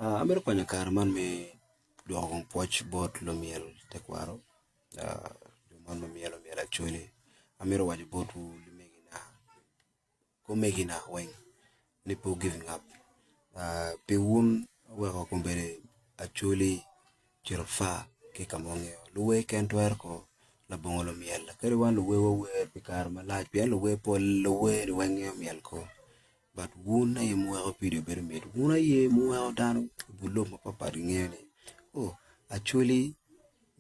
Amito kwanyo kare man me dwoko kong pwoc bot lumyel tekwaro jo man ma myelo myel acholi amito waco botwu lumegina ki omegina weng ni pe wu giving up pi wun oweko kombeddi acholi ocito far ki ka ma wangeyo luwer keken twero ko labongo lumyel kadi wan luwer wawer pi kare malac pien luwer pol luwer-ni weng ngeyo myel ko but wun aye muweko vidio bedo mit wun aye muweko dano i but lobo mapatpat gingeyo ni oh acholi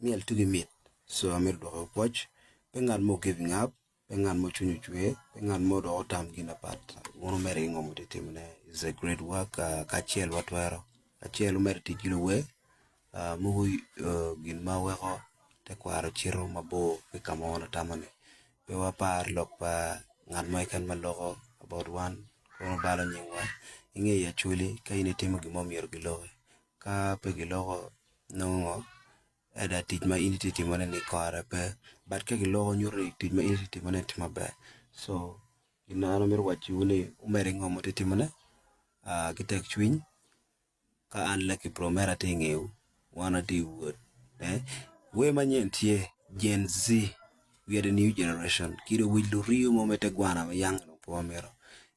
myel tugi mit so amito dwoko pwoc pe ngat mo giving up pe ngat mo cwinye ocwer pe ngat mo dok otam gin mapat wun omede ki ngo ma wutye ka timone is a great work kacel watwero kacel wumedo tic ki luwer mogo gin ma weko tekwaro cito mabor ki ka ma wan watamo ni pe wapar lok pa ngat mo keken ma loko about wan kono balo nyingwa inge i acholi ka in itimo gin mo myero giloki ka pe giloko nongo ento tic ma in itye ka timone ni kore pe but ka giloko nyuto ni tic ma in itye ka timone tye maber so gin ma an amito wacciwu ni wumedde ki ngo ma wutye ka timone ki tekcwiny ka an Lucky Promera atye i ngewu wan watye i wot wer manyen tye Gen Z we are the new generation kede owic luriyo mo me tegwana ma yang dong pe wamito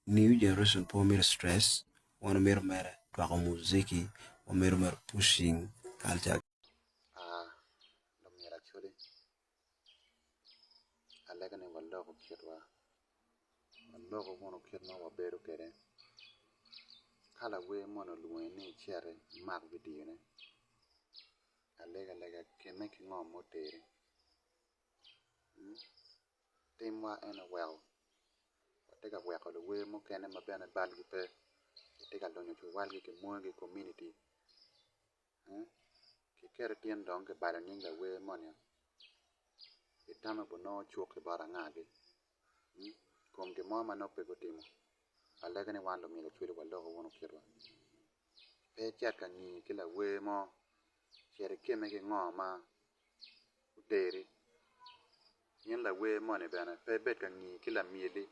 new generation pe wamito stress wan wamito mere cwako muziki wamito mere pushing culture. Lumyero Acholi alego ni waloko kitwa waloko wunu kit ma wabedo kwede ka lawer moni olwongi ni iciti imak vidiyone alego alega kemme ki ngo ma oteri timwa eni oweko watye ka weko luwer mukene ma bene balgi pe gitye ka lonyo cuwalgi ki mongi i kominiti kiketo tin dong kibalo nying lawer moni itamo ni nongo cuk ki bot angagi kom gin mo ma nongo pe gutimo alego ni wan lumyel ocwali waloko wunu kitwa pe icit ka ngi ki lawer mo cit ikemme ki ngo ma oteri in lawer moni bene pe ibed ka ngi ki lamyeli.